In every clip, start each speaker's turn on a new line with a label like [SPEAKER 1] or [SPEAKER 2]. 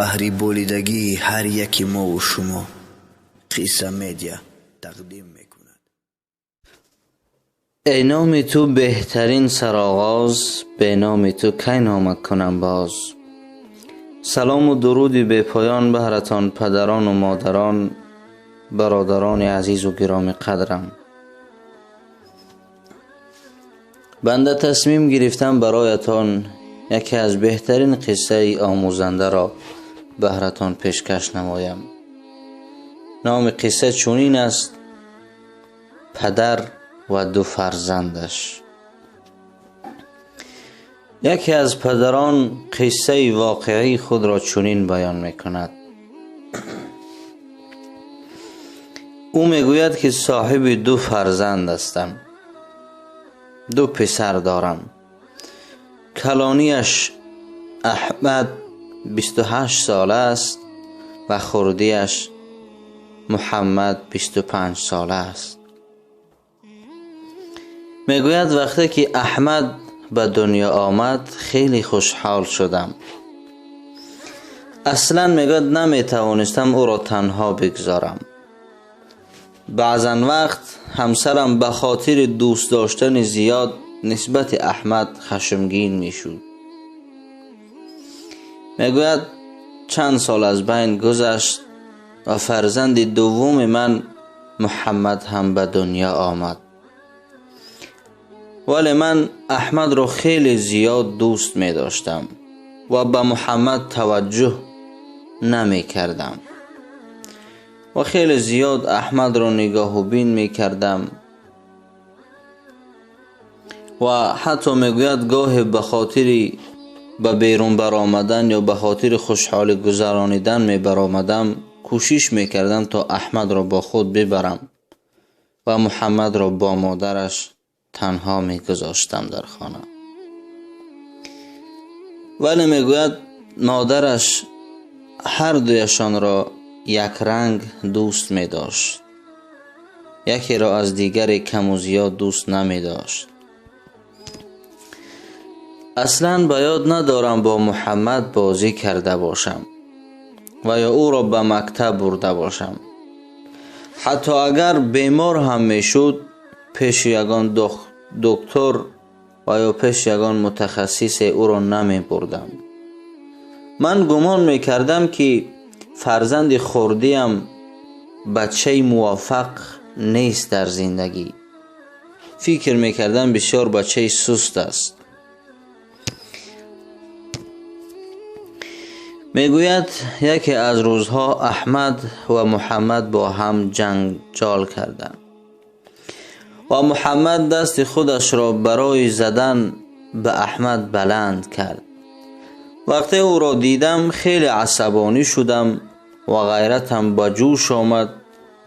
[SPEAKER 1] Баҳри болидагии ҳар яки мову шумо Қисса Медиа тақдим мекунад.
[SPEAKER 2] Эй номи ту беҳтарин сароғоз, бе номи ту кай нома кунам боз. Салому дуруди бепоён баҳратон, падарону модарон, бародарони азизу гироми қадрам. Банда тасмим гирифтам бароятон яке аз беҳтарин қиссаи омӯзандаро баҳратон пешкаш намоям. Номи қисса чунин аст: падар ва ду фарзандаш. Яке аз падарон қиссаи воқеии худро чунин баён мекунад. Ӯ мегӯяд, ки соҳиби ду фарзанд ҳастам, ду писар дорам. Калонияш Аҳмад 28 сола аст ва хурдиаш Муҳаммад 25 сола аст. Мегӯяд, вақте ки Аҳмад ба дунё омад, хеле хушҳол шудам. Аслан, мегӯяд, наметавонистам ӯро танҳо бигзорам. Баъзан вақт ҳамсарам ба хотири дӯст доштани зиёд нисбати Аҳмад хашмгин мешуд. Мегӯяд, чанд сол аз байн гузашт ва фарзанди дуввуми ман Муҳаммад ҳам ба дунё омад. Вале ман Аҳмадро хеле зиёд дӯст медоштам ва ба Муҳаммад таваҷҷӯҳ намекардам ва хеле зиёд Аҳмадро нигоҳубин мекардам ва ҳатто, мегӯяд, гоҳе ба хотири ба берун баромадан ё ба хотири хушҳолӣ гузаронидан мебаромадам, кӯшиш мекардам, то Аҳмадро бо худ бибарам ва Муҳаммадро бо модараш танҳо мегузоштам дар хона. Вале, мегӯяд, модараш ҳар дуяшонро якранг дӯст медошт, якеро аз дигаре каму зиёд дӯст намедошт. Аслан ба ёд надорам бо Муҳаммад бозӣ карда бошам ва ё ӯро ба мактаб бурда бошам. Ҳатто агар бемор ҳам мешуд, пеши ягон доктор ва ё пеши ягон мутахассисе ӯро намебурдам. Ман гумон мекардам, ки фарзанди хурдиам бачаи муваффақ нест дар зиндагӣ. Фикр мекардам, бисёр бачаи суст аст. Мегӯяд, яке аз рӯзҳо Аҳмад ва Муҳаммад бо ҳам ҷанҷол карданд ва Муҳаммад дасти худашро барои задан ба Аҳмад баланд кард. Вақте ӯро дидам, хеле асабонӣ шудам ва ғайратам ба ҷӯш омад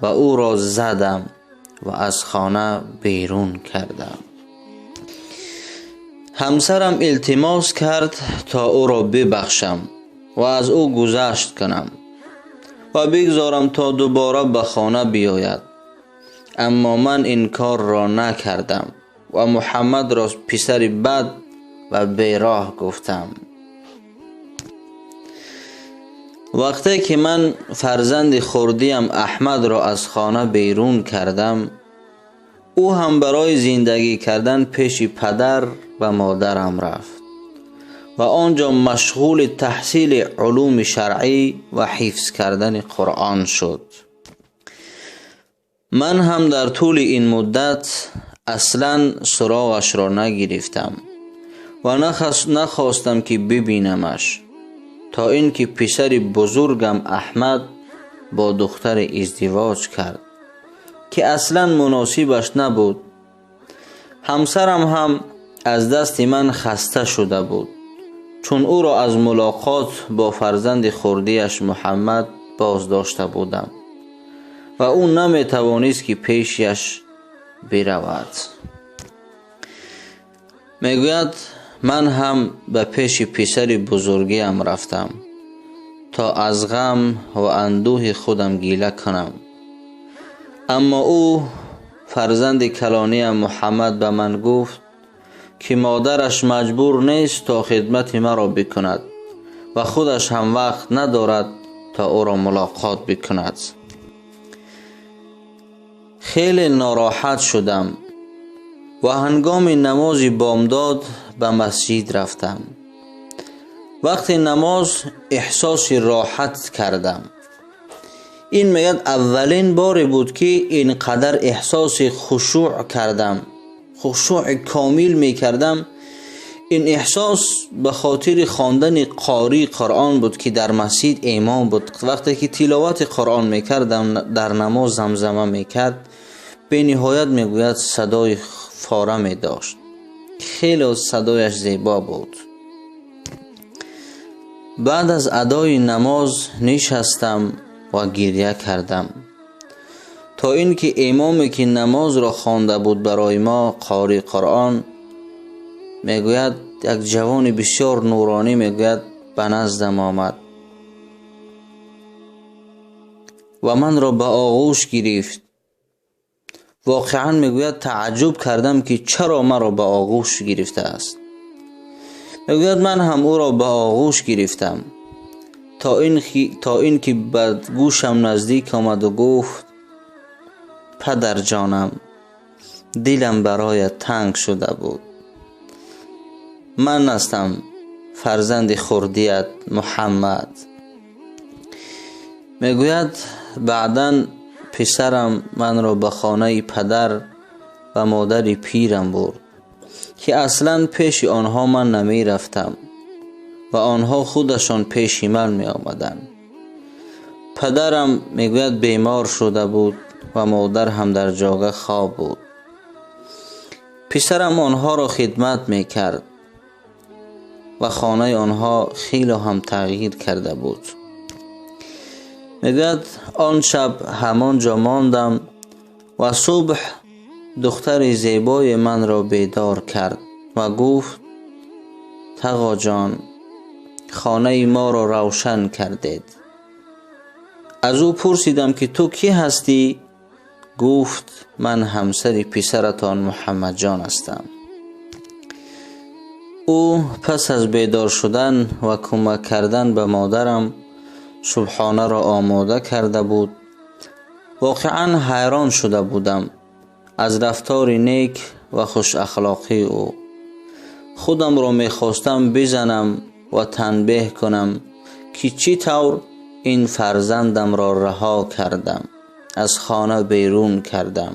[SPEAKER 2] ва ӯро задам ва аз хона берун кардам. Ҳамсарам илтимос кард, то ӯро бибахшам ва аз ӯ гузашт кунам ва бигзорам, то дубора ба хона биёяд. Аммо ман ин корро накардам ва Муҳаммадро писари бад ва бероҳ гуфтам. Вақте ки ман фарзанди хурдиам Аҳмадро аз хона берун кардам, ӯ ҳам барои зиндагӣ кардан пеши падар ва модарам рафт ва он ҷо машғули таҳсили улуми шаръӣ ва ҳифз кардани Қуръон шуд. Ман ҳам дар тӯли ин муддат аслан суроғашро нагирифтам ва нахостам, ки бибинамаш, то ин ки писари бузургам Аҳмад бо духтаре издивоҷ кард, ки аслан муносибаш набуд. Ҳамсарам ҳам аз дасти ман хаста шуда буд, чун ӯро аз мулоқот бо фарзанди хурдиаш Муҳаммад боздошта будам ва ӯ наметавонист, ки пешяш биравад. Мегӯяд, ман ҳам ба пеши писари бузургиам рафтам, то аз ғам ва андӯҳи худам гила кунам. Аммо ӯ, фарзанди калониам Муҳаммад, ба ман гуфт, ки модараш маҷбур нест, то хидмати маро бикунад. ва худаш ҳам вақт надорад то ӯро мулоқот бикунад. Хеле нороҳат шудам ва ҳангоми намози бомдод ба масҷид рафтам. Вақти намоз эҳсоси роҳат кардам. Ин мегӯяд аввалин боре буд, ки ин қадар эҳсоси хушӯъ кардам, хушӯъи комил мекардам. Ин эҳсос ба хотири хондани қории Қуръон буд, ки дар масҷид имом буд. Вақте ки тиловати Қуръон мекардам, дар намоз замзама мекард, бениҳоят мегӯяд садои фора медошт, хеле садояш зебо буд. Баъд аз адои намоз нишастам ва гиря кардам, то ин ки имоме ки намозро хонда буд барои мо, қории Қуръон, мегӯяд як ҷавони бисёр нуронӣ, мегӯяд ба наздам омад ва манро ба оғӯш гирифт. Воқеан мегӯяд тааҷҷуб кардам, ки чаро маро ба оғӯш гирифтааст. Мегӯяд ман ҳам ӯро ба оғӯш гирифтам, то ин ки ба гӯшам наздик омаду гуфт: падарҷонам, дилам бароят танг шуда буд. Ман ҳастам фарзанди хурдият Муҳаммад. Мегӯяд баъдан писарам манро ба хонаи падар ва модари пирам бурд, ки аслан пеши онҳо ман намерафтам ва онҳо худашон пеши ман меомаданд. Падарам мегӯяд бемор шуда буд ва модар ҳам дар ҷога хоб буд. Писарам онҳоро хидмат мекард ва хонаи онҳо хеле ҳам тағйир карда буд. Мегӯяд он шаб ҳамон ҷо мондам ва субҳ духтари зебои манро бедор кард ва гуфт: тағоҷон, хонаи моро равшан кардед. Аз ӯ пурсидам, ки ту кӣ ҳастӣ? Гуфт: ман ҳамсари писаратон Муҳаммадҷон ҳастам. Ӯ пас аз бедор шудан ва кӯмак кардан ба модарам субҳонаро омода карда буд. Воқеан ҳайрон шуда будам аз рафтори нек ва хушахлоқии ӯ. Худамро мехостам бизанам ва танбеҳ кунам, ки чӣ тавр ин фарзандамро раҳо кардам, аз хона берун кардам,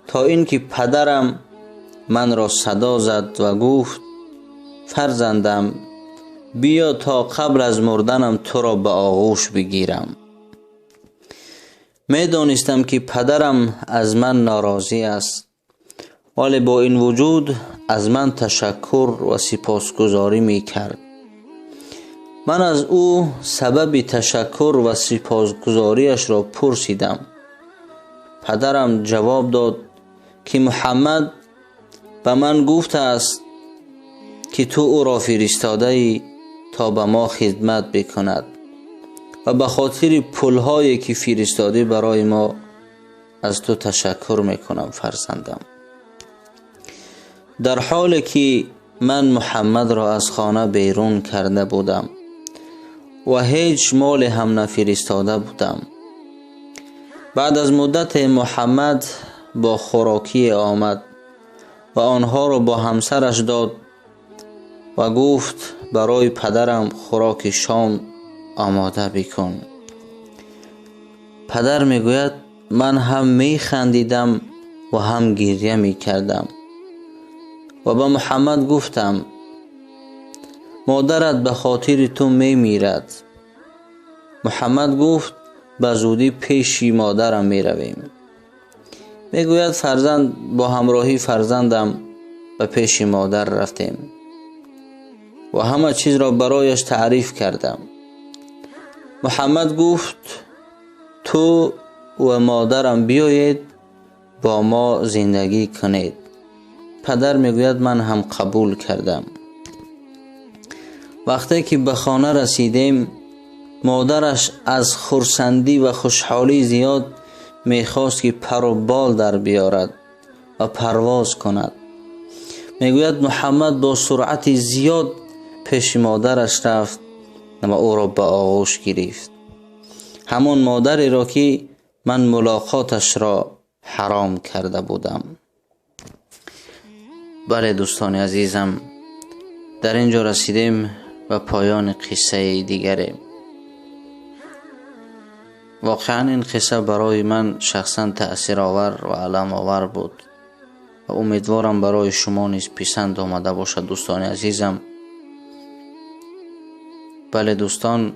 [SPEAKER 2] то ин ки падарам манро садо зад ва гуфт: фарзандам, биё то қабл аз мурданам туро ба оғӯш бигирам. Медонистам, ки падарам аз ман норозӣ аст, вале бо ин вуҷуд аз ман ташаккур ва сипосгузорӣ мекард. Ман аз ӯ сабаби ташаккур ва сипосгузориашро пурсидам. Падарам ҷавоб дод, ки Муҳаммад ба ман гуфтааст, ки ту ӯро фиристодаӣ то ба мо хидмат бикунад ва ба хотири пулҳое ки фиристодӣ барои мо аз ту ташаккур мекунам, фарзандам. Дар ҳоле ки ман Муҳаммадро аз хона берун карда будам ва ҳеҷ моле ҳам нафиристода будам. Баъд аз муддате Муҳаммад бо хӯрокие омад ва онҳоро бо ҳамсараш дод ва гуфт: барои падарам хӯроки шом омода бикун. Падар мегӯяд ман ҳам механдидам ва ҳам гиря мекардам ва ба Муҳаммад гуфтам: модарат ба хотири ту мемирад. Муҳаммад гуфт: ба зудӣ пеши модарам меравем. Мегӯяд фарзанд бо ҳамроҳии фарзандам ба пеши модар рафтем ва ҳама чизро барояш таъриф кардам. Муҳаммад гуфт: ту ва модарам биёед бо мо зиндагӣ кунед. Падар мегӯяд ман ҳам қабул кардам. Вақте ки ба хона расидем, модараш аз хурсандӣ ва хушҳолии зиёд мехост, ки пару бол дар биёрад ва парвоз кунад. Мегӯяд Муҳаммад бо суръати зиёд пеши модараш рафт. ва ӯро ба оғӯш гирифт. Ҳамон модареро, ки ман мулоқоташро ҳаром карда будам. Бале, дӯстони азизам, дар ин ҷо расидем ба поёни қиссаи дигаре. Воқеан, ин қисса барои ман шахсан таъсировар ва аламовар буд ва умедворам, барои шумо низ писанд омада бошад, дӯстони азизам. Бале, дӯстон,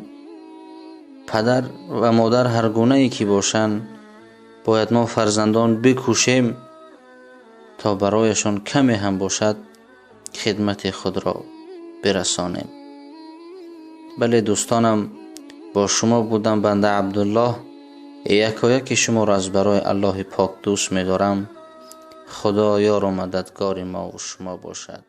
[SPEAKER 2] падар ва модар ҳар гунае ки бошанд, бояд мо фарзандон бикӯшем, то барояшон каме ҳам бошад хидмати худро бирасонем. Бале, дӯстонам, бо шумо будам банда Абдуллоҳ. Якояки шуморо аз барои Аллоҳи пок дӯст медорам. Худо ёру мададгори мову шумо бошад.